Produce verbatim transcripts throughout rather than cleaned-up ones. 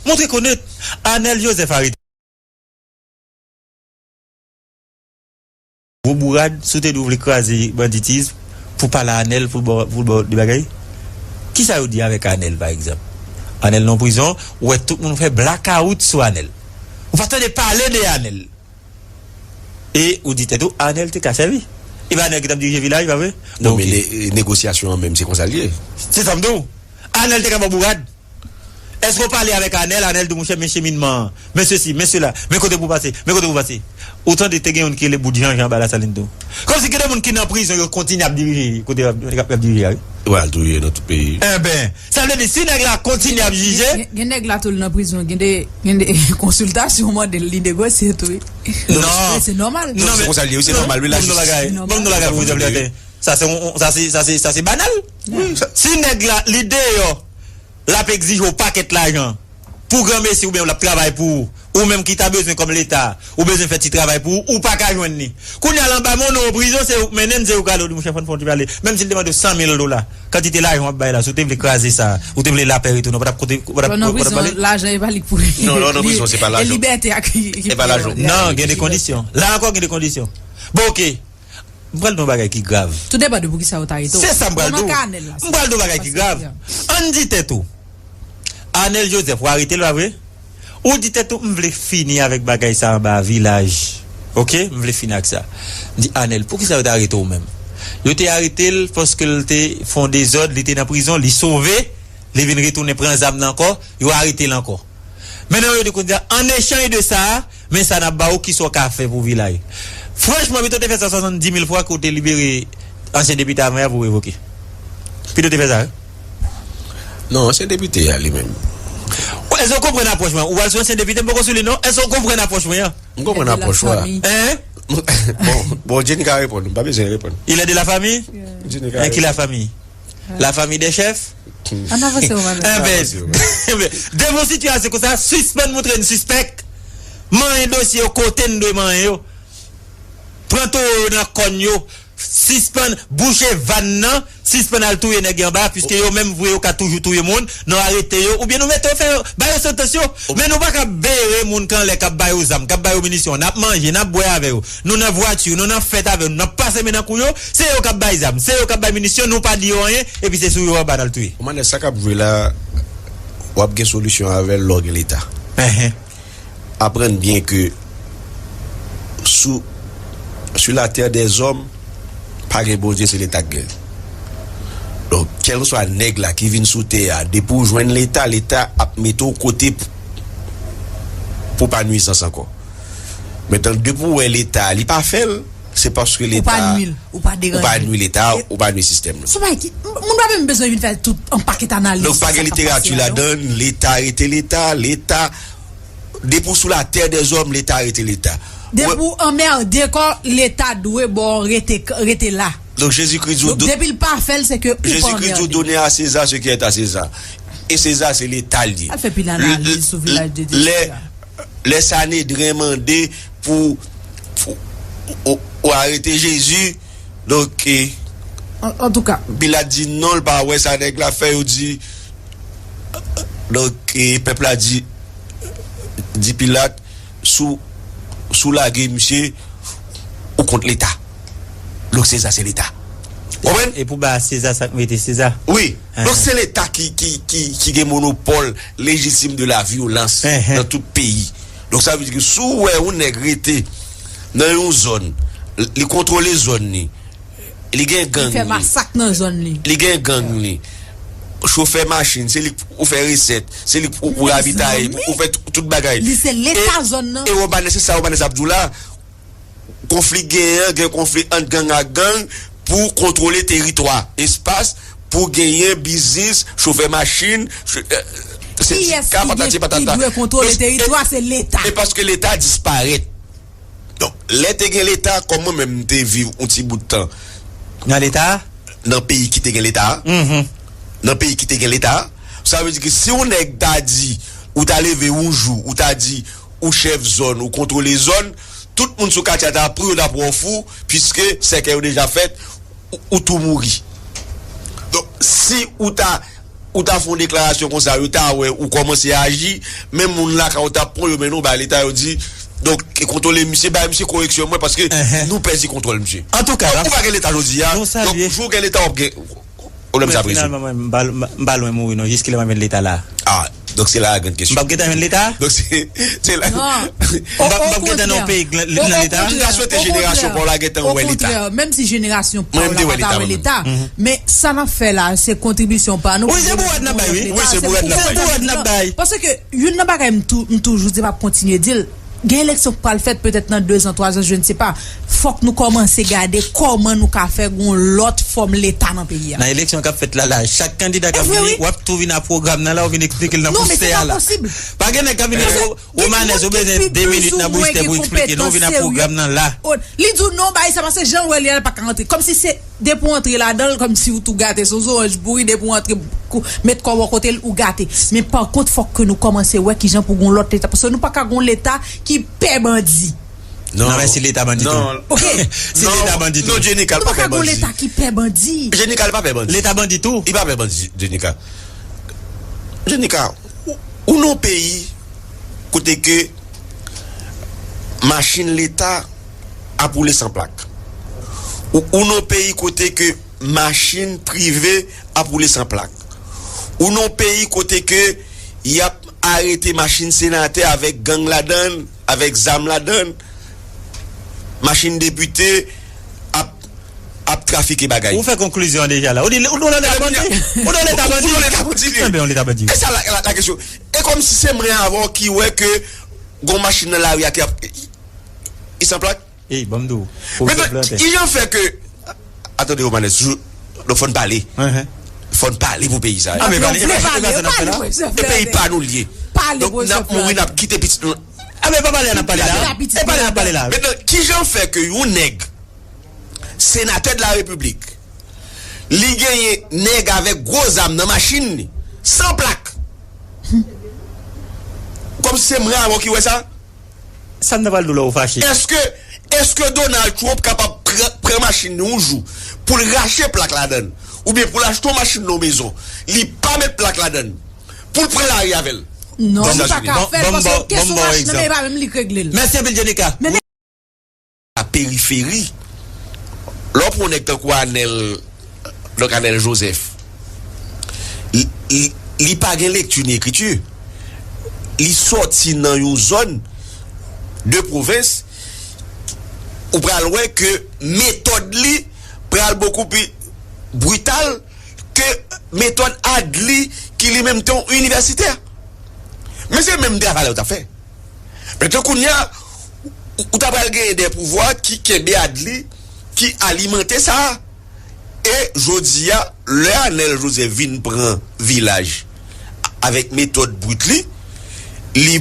Montre konèt. Anèl Jozèf arete. Gwo bourad, si w te di w vle kraze banditis, pou pale a Anèl, pou l ba w, pou l ba w de bagay. Kisa yo di avèk Anèl, pa egzanp? Anèl nan prizon, ou wè tout moun fè blakawout sou Anèl. Ou pa tande pale de Anèl. E ou di tèt ou, Anèl te ka sèvi. E pa Anèl ki t ap dirije vilaj, pa vre? Non, men ki- ne- negosyasyon an menm, se konsa l ye. Se sa m di w. Anèl te ka ba w bourad. Èske w pale avèk Anèl? Anèl di w, monchè, men cheminman an, men sesi, men sela, men kote pou w pase, men kote pou w pase. Ou tande te gen youn ki rele Bout Jan Jan anba Lasalin tou. Kòmsi gen de moun ki nan prizon, yo kontinye ap dirije kote y ap, y ap dirije a, wi. Yo pral touye nan tout peyi. Enben, sa vle di, si nèg la kontinye ap jije. Gen, gen nèg la tou l nan prizon, gen de, gen de konsiltasyon mande l, li negosye tou, wi. Non. Se nòmal. Non, se konsa l ye, wi, se nòmal, wi, la jistis. Ban m nan bagay, ban m nan bagay, pwofesè Planten. Sa se, sa se, sa se, sa se banal. Si nèg la, li deyò, l ap egzije w pakèt lajan pou granmesi oubyen l ap travay pou ou, ou menm ki ta bezwen kòm Leta, ou bezwen fè ti travay pou ou, ou pa ka jwenn li. Kounye a l anba men w, nan yon prizon, se ou k mennen l, se ou k ale, w di, monchè, fò n fè yon ti pale. Menm si l te mande w san mil dola, kantite lajan w ap bay la, si w te vle kraze sa, ou te vle lapè retounen, w pa t ap kote, w pa t ap, w pa t ap pale. Lajan e pa li k pou. Non, lè w nan prizon, se pa lajan. E libète a ki, ki. E pa lajan. Non, gen de kondisyon. La ankò, gen de kondisyon. Bon, oke. M pral di w yon bagay ki grav. Tou depann de poukisa yo ta arete w. Se sa m pral di w. M pral di w yon bagay ki grav. Ann di tèt ou, Anèl Jozèf, w arete l, pa vre? Ou di tèt ou, m vle fini avèk bagay sa anba vilaj. Oke? M vle fini ak sa. M di, Anèl, poukisa yo te arete w menm? Yo te arete l paske l te fè yon dezòd, li te nan prizon, li sove, li vin retounen pran zam nan ankò, yo arete l ankò. Men nan yo di kounye a, an echanj de sa, men sa n ap ba ou, kisa w ka fè pou vilaj. Franchman, pito w te fè sa swasanndis mil fwa ke w te libere ansyen depite avan y a pou revoke. Pito w te fè sa, wi. Non, ansyen depite a li menm. Èske w konprann apwòch mwen? Ou pral sou ansyen depite, m poko sou li non. Èske w konprann apwòch mwen an? M konprann apwòch ou a. Hein? Bon, bon, Jenny ka reponn, m pa bezwen reponn. Il est de la famille? Jenny ka reponn. Hein, ki la famille? La famille des chefs? Ann avanse, Romanè. Enben, devan yon sitiyasyon konsa, sispann montre n sispèk. Manyen dosye yo kote n dwe manyen yo. Pran towo yo nan kòn yo. Sispann bouche vàn nan. Sispann al touye nèg yo anba, piske yo menm vre yo ka toujou touye moun. Nou arete yo, oubyen nou mete yo fè yo, ba yo santans yo. Men nou pa ka bere moun k anlè, k ap ba yo zam, k ap ba yo minisyon. N ap manje, n ap bwè avè yo. Nou nan vwati, nou nan fèt avè yo, n ap pase men nan kou yo, se yo k ap bay zam, se yo k ap bay minisyon, nou pa di yo anyen, epi se sou yo anba n al touye. Ou manè sa k ap jwe la, w ap gen solisyon avè l lè w gen Leta. Enhen. Aprann byen ke sou, sur la terre des hommes, pa gen Bondye, se Leta k gen. Donk, kèlkeswa nèg la ki vin sou tè a, depi w jwenn Leta, Leta ap mete w kote p-, pou pa nwizans ankò. Mentnan, depi w wè Leta, li pa fè l, se paske Leta, ou pa nwi l, ou pa deranje l, ou pa nwi Leta, ou pa nwi sistèm nan. Se yon bagay ki, m-, moun pa menm bezwen vin fè tout yon pakèt analiz sou sa k ap pase a, non. Donk, pa gen literati ladan l, Leta rete Leta, Leta, depi w sou la terre des hommes, Leta rete Leta. Depi w anmède kò, Leta dwe ba w rete, rete la. Donk, Jezikri di w, donk, depi l pa fè l, se ke ou pa anmède. Jezikri di w, donner à César ce qui est à César. E Seza, se Leta l ye. Al fè pil analiz sou vilaj de Dye a. Lè, lè Sanedren mande pou, pou ou, ou arete Jezi, donk, e, an, antouka, Pilat di non, l pa wè sa nèg la fè, yo di, donk, e, pèp la di, di Pilat, si w, si w lage misye, ou kont Leta. Donk, Seza, se Leta. Ou konprann? E pou ba Seza sa k merite Seza. Wi. Donk, se Leta ki, ki, ki, ki gen monopòl lejitim de la vyolans nan tout peyi. Donk, sa vle di ke si w wè yon nèg rete nan yon zòn, li kontwole zòn li, li gen gang li. Li fè masak nan zòn li. Li gen gang li. Chofè machin, se li k pou fè resèt, se li k pou, pou ravitay, pou fè tout, tout bagay. Li se Leta zòn nan. E, e Romanè, se sa Romanè ap di w la. Konfli genyen an, gen konfli ant gang ak gang pou kontwole teritwa, espas pou genyen biznis, chofè machin, cho-, e, sendika, patati patata. Kiyès ki dwe kontwole teritwa? Se Leta. E paske Leta disparèt. Donk, lè te gen Leta, kòm mwen menm m te viv yon ti bout tan nan Leta, nan peyi ki te gen Leta, nan peyi ki te gen Leta, sa vle di ke si yon nèg ta di, ou ta leve yon jou, ou ta di, ou chèf zòn, ou kontwole zòn, tout moun sou katye a ta pri w, t ap wè w fou, piske sèkèy yo deja fèt, ou, ou tou mouri. Donk, si ou ta Ou ta fè yon deklarasyon konsa, yo ta wè ou kòmanse aji, menm moun lakay ou ta pran yo mennen w bay leta, yo di, donk, kontwole misye, bay misye koreksyon mwen, paske nou pèdi kontwòl misye. Antouka, ou pa gen leta jodi a, donk, jou w gen leta, w ap gen pwoblèm sa prezan. Finalman, mwen, m pa, m pa lwen mouri, non, jiskilè m ap jwenn leta la. Ah, donk se la gran kesyon. M p ap gentan jwenn leta? Donk se, se la. M p ap, m p ap gentan nan yon peyi nan leta? M ta swete jenerasyon pa w la gentan wè leta. Okontrè, menm si jenerasyon pa w la pa ta wè leta, men sa n ap fè la, se kontribisyon pa nou. Wi, se bourad n ap bay, wi. Wi, se bourad n ap bay. Se bourad n ap bay. Paske youn nan bagay m tou, m toujou di, m ap kontinye di l, gen eleksyon k pral fèt petèt nan dezan, twazan, je ne sais pas. Fòk nou kòmanse gade kòman nou ka fè gon lòt fòm leta nan peyi a. Nan eleksyon k ap fèt la, la, chak kandida k ap vini, w ap tou vin a pwogram nan la, ou vin eksplike l nan poustè a la. Pa gen nèg k ap vin Romanès, ou bezwen de minit nan poustè pou eksplike. Non, vin a pwogram nan la. Li di w non, bay sa, paske jan l wè li a, l pa ka rantre. Kòmsi se depi w antre ladan l, kòmsi w tou gate, se yon zoranj pouri, depi w antre, met kò w bò kote l, ou gate. Men pa kont, fòk ke nou kòmanse wè kijan pou gon lòt leta, paske nou pa ka gon leta ki pè bandi. Non, men si leta bandi tou. Ok. Si leta bandi tou. Non, Jenika, l pa pè bandi. Nou pa ka gon leta ki pè bandi. Jenika, l pa pè bandi. Leta bandi tou. Li pa pè bandi, Jenika. Jenika, ou, ou nan yon peyi kote ke machin leta ap woule san plak. Ou, ou nan yon peyi kote ke machin prive ap woule san plak. Ou nan yon peyi kote ke y ap arete machin senatè avèk gang ladan l, avèk zam ladan l, machin depite ap, ap trafike bagay. Ou fè konklizyon an deja la. Ou di, ou nan leta bandi. Ou nan leta bandi. Ou nan leta bandi. Enben, yon leta bandi. E sa la, la, la kesyon. E kòmsi se mwen avè w ki wè ke gon machin nan lari a ki ap, li san plak? Ey, ban m di w. Pou w plante. Kijan fè ke, atande, Romanès, jou, donk fò n pale. Fò n pale pou peyi sa a. Ah, men pale, e pa, e pa sa n ap fè la. E peyi pa nou l ye. Donk, n ap mouri, n ap kite pitit nou. Ah, men pa pale a n ap pale la. E pale n ap pale la. Mentnan, kijan fè ke yon nèg, senatè de la repiblik, li genyen nèg avèk gwo zam nan machin li, san plak? Kòmsi se mwen avè w ki wè sa? Sa m ta pral di w lè w fache. Èske, èske Donald Trump kapab pran, pran machin li yon jou pou l rache plak ladan l, oubyen pou l achte yon machin nan yon mezon, li pa met plak ladan l, pou l pran lari avè l? Non, li pa ka fè l, paske kesyon machin nan, men e pa menm li k regle l. Mèsi anpil, Jenika. Men a periferi. Lè w pran yon nèg tankou Anèl, donk Anèl Joseph, li, li, li pa gen lekti ni ekriti. Li sòti nan yon zòn de pwovens, ou pral wè ke metòd li pral bokou pi brital ke metòd Adli ki li menm te yon inivèsitè. Men se menm travay la yo t ap fè. Mentnan kounye a, ou, ou ta pral genyen de pouvwa ki kenbe Adli, ki alimante sa. E jodi a, lè Anèl Joseph vin pran vilaj avèk metòd brit li, li,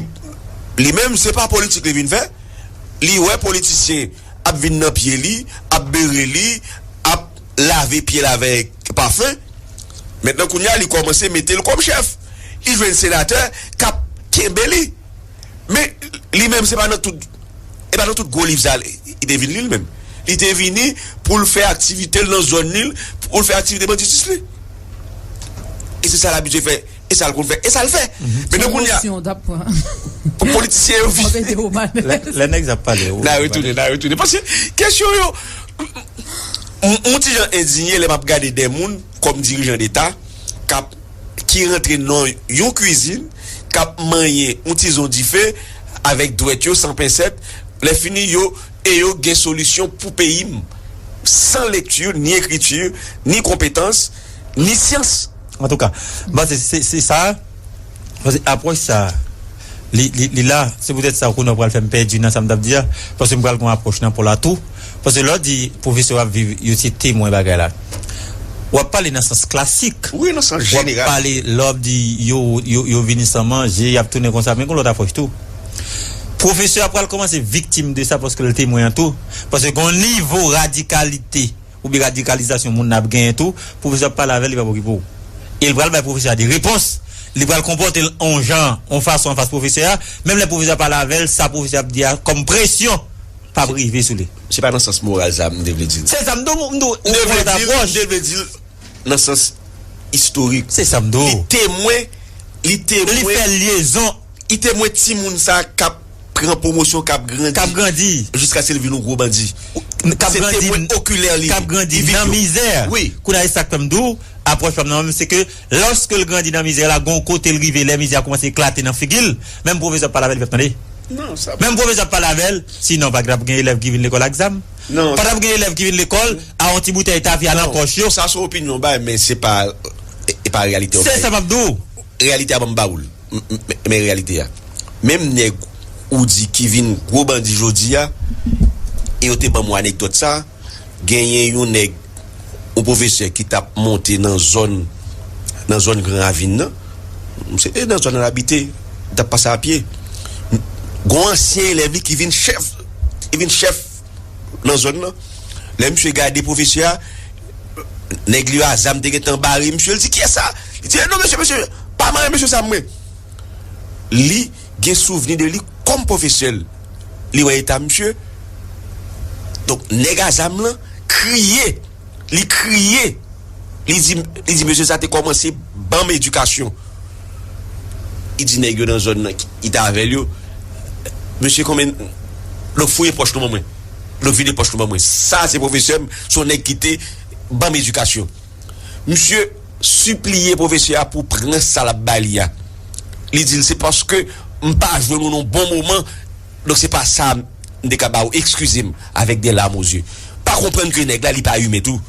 li menm, se pa politik li vin fè. Li wè politisyen ap vin nan pye li, ap bere li, ap lave pye l avèk pafen. Mentnan kounye a, li kòmanse mete l kòm chèf. Li jwenn senatè k ap kenbe li. Men, li menm, se pa nan tout, e pa nan tout gwo liv sa a li te vin li, li menm. Li te vini pou l fè aktivite l nan zòn li, pou l fè aktivite banditis li. E se sa l abitye fè, e sa l konn fè, e sa l fè. Men nan kounye a, politisyen yo vin. Lè, lè nèg sa ap pale, n a retounen, n a retounen. Paske kesyon yo, m, m, m ti jan endinye lè m ap gade de moun kòm dirijan deta k ap ki rantre nan yon kwizin, k ap manyen yon tizon dife avèk dwèt yo san pensèt, lè fini yo, e yo gen solisyon pou peyi m, san lekti, ni ekriti, ni konpetans, ni syans. Antouka, m panse se, se sa, m panse apwòch sa, li, li, li la, se poutèt sa kounye a w pral fè m pèdi nan sa m t ap di a, paske m pral gen yon apwòch nan pòl la tou. Paske lè w di pwofesè yo ap viv, yo se temwen bagay la. W ap pale nan sans klasik. Wi, nan sans jeneral. W ap pale, lè w ap di yo, yo, yo vini san manje, y ap tounen konsa, men gon lòt apwòch tou. Pwofesè a pral kòmanse viktim de sa paske l temwen an tou. Paske gon nivo radikalite oubyen radikalizasyon moun nan ap genyen tou, pwofesè ap pale avè l, li p ap okipe w. E l pral bay pwofesè a de repons. Li pral konpòte l on jan, on fason anfas pwofesè a, menm lè pwofesè a pale avè l, sa pwofesè a ap di a kòm presyon p ap rive sou li. Se pa nan sans moral sa m te vle di l. Se sa m tou, m tou, m te vle di l, m te vle di l nan sans istorik. Se sa m di w. Li temwen, li temwen. Li fè lyezon. Li temwen timoun sa k ap pran pwomosyon, k ap grandi. K ap grandi. Jiskaske l vin yon gwo bandi. K ap grandi, k ap grandi nan mizè. Wi. Kounye a, e sa k fè m di w, apwòch pa m nan, se ke lòske l grandi nan mizè la, gen yon kote l rive, lè mizè a kòmanse eklate nan figi l, menm pwofesè ap pale avè l, li p ap tande. Non, sa. Menm pwofesè ap pale avè l, sinon pa t ap gen elèv ki vin lekòl ak zam. Non, pa t ap gen elèv ki vin lekòl a yon ti boutèy tafya nan pòch yo. Sa se opinyon w bay, men se pa, e, e pa reyalite w bay. Se sa m ap di w. Reyalite a ban m ba ou l. M, m, men reyalite a. Menm nèg ou di ki vin gwo bandi jodi a, e yo te ban m anekdòt sa, genyen yon nèg, yon pwofesè ki t ap monte nan zòn, nan zòn Gran Ravin nan. Misye te nan zòn nan l abite, li t ap pase a pye. Gon ansyen elèv li ki vin chèf, ki vin chèf nan zòn nan. Lè misye gade pwofesè a, nèg li yo a zam te gentan bare misye, li di, "Kiyès sa?" Li di, "Non, mesye, mesye, pa mare mesye sa, mwen." Li gen souvni de li kòm pwofesè l. Li wè eta misye. Donk, nèg a zam lan kriye. Li kriye. Li di, li di, "Mesye sa te kòmanse ban m edikasyon." Li di nèg yo nan zòn nan ki, ki t avè l yo, "Mesye, konbyen?" Donk, fouye pòch nou ban mwen. Donk, vide pòch nou ban mwen. Sa, se pwofesè m, se yon nèg ki te ban m edikasyon. Misye sipliye pwofesè a pou pran sa l ap ba li a. Li di l, "Se paske m pa jwenn ou nan bon moman, donk se pa sa m te ka ba ou, eskize m, avec des larmes aux yeux." Pa konprann ke nèg la, li pa imen tou.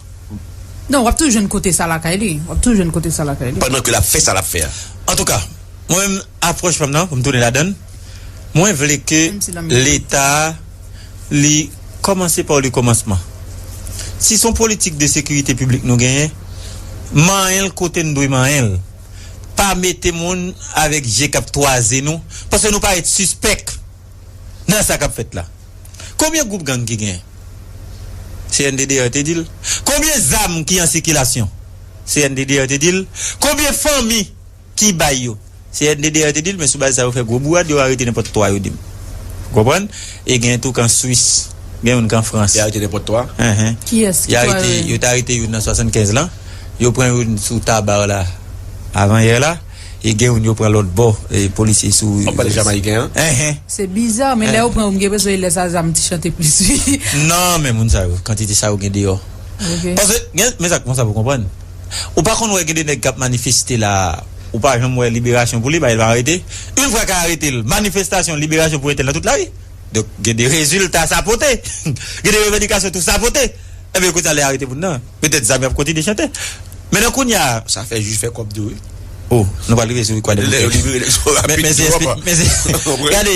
Non, w ap toujou jwenn kote sa lakay li. W ap toujou jwenn kote sa lakay li. Pandan ke l ap fè sa l ap fè a. Antouka, mwen menm, apwòch pa m nan, pou m tounen ladan l, mwen vle ke Leta, li kòmanse pa le kòmansman. Si se yon politik de sekirite piblik nou genyen, manyen l kote n dwe manyen l. Pa mete moun avèk je k ap twaze nou, paske nou parèt sispèk nan sa k ap fèt la. Konbyen gwoup gang ki genyen? C N D D A te di l. Konbyen zam ki an sikilasyon? C N D D A te di l. Konbyen fanmi ki bay yo? C N D D A te di l, men sou baz sa yo fè gwo bourad, yo arete nenpòt twa yo di m. Ou konprann? E gen tou k an Swis, gen youn k an Frans. Yo arete nenpòt twa? Enhen. Kiyès? Yo arete, yo te arete youn nan swasannkenz lan. Yo pran youn sou Tabar la, avan yè la. E gen youn yo pran lòt bò, e polisye sou. W ap pale Jamayiken an? Enhen. Se biza, men lè yo pran yo, m gen enpresyon e lè sa zam ti chante plis, wi. Non, men moun sa yo, kantite sa yo gen deyò. Ok. Paske, gen, men sa k konsa pou konprann. Ou pa konn wè gen de nèg k ap manifeste la, ou pa janm wè liberasyon pou li, ba, l pa arete. Yon fwa k arete l, manifestasyon, liberasyon pou entèl nan tout lari. Donk, gen de rezilta sa pote. Gen de revandikasyon tou sa pote. Ebyen, kounye a lè arete moun nan, petèt zam y ap kontinye chante. Men nan kounye a. Sa fè jij fè kòb tou, wi. Oh, nou pral rive sou Kwadèboukè. Lè yo libere nèg sa yo rapid. Men, men se, men se, gade,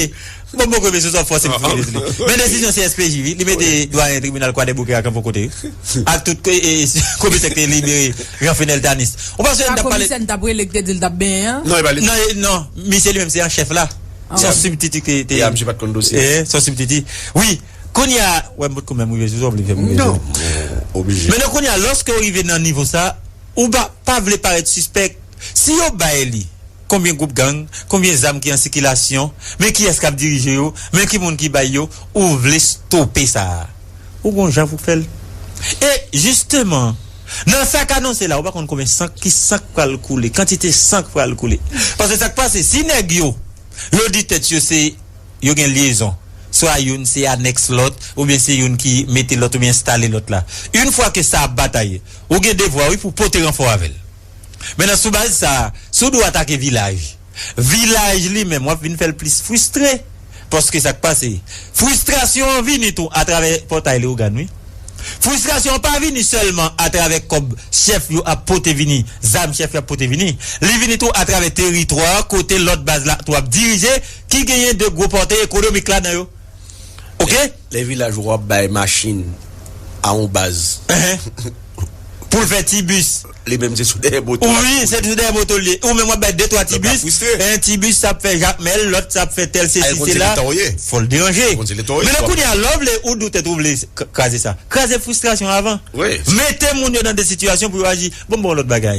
bon, bon, men se sa fòse m fè li. Men desizyon C S P J, wi, li mete dwayen tribinal Kwadèboukè a kanpe yon kote, wi. Ak tout, e, e, komisè ki te libere Jean Fenel Tanis. Ou panse n t ap pale. Komisè n t ap rele ki te di l t ap benyen an? Non, e pa li. Non, e, non, misye li menm se an chèf la. Se yon sibtiti ki te. Ya, misye pa t konn dosye. E, se yon sibtiti. Wi, kounye a, wè, m potko menm rive sou sa, w vle fè m rive sou. Non, oblije. Men nan kounye a, lòske w rive nan nivo sa, ou pa, pa vle parèt sispèk. Si yo bay li, konbyen gwoup gang, konbyen zam ki an sikilasyon, men kiyès k ap dirije yo, men ki moun ki bay yo, ou vle stope sa a. Ou gon jan pou fè l. E, jisteman, nan sa k anonse la, ou pa konn konbyen san, ki san k pral koule, kantite san k pral koule. Paske sa k pase, si nèg yo, yo di tèt yo se, yo gen lyezon, swa youn se anèks lòt, oubyen se youn ki mete lòt, oubyen enstale lòt la. Yon fwa ke sa ap batay, ou gen devwa, wi, pou pote ranfò avè l. Men nan sou baz sa, si w di w atake vilaj, vilaj li menm, w ap vin fè l plis fristre. Paske sa k pase, fristrasyon an vini tou atravè pòtay Leyogàn, wi. Fristrasyon an pa vini sèlman atravè kòb chèf yo ap pote vini, zam chèf yo ap pote vini. Li vini tou atravè teritwa kote lòt baz la tou ap dirije, ki genyen de gwo pòtay ekonomik ladan yo. Oke? Lè vilaj w ap bay machin a yon baz. Enhen. Pou l fè ti bis. Li menm se sou dèyè moto l ap kouri. Wi, se sou dèyè moto l ye. Ou menm w ap bay de twa ti bis. Pèp la fristre. En ti bis sa ap fè Jakmèl, lòt sa ap fè tèl sesi sela. Fò l deranje. Men nan kounye a, lè w vle, ou di w tèt ou vle k-, kraze sa. Kraze fristrasyon avan. Wi. Mete moun yo nan de sitiyasyon pou yo aji. Bon, bon, lòt bagay.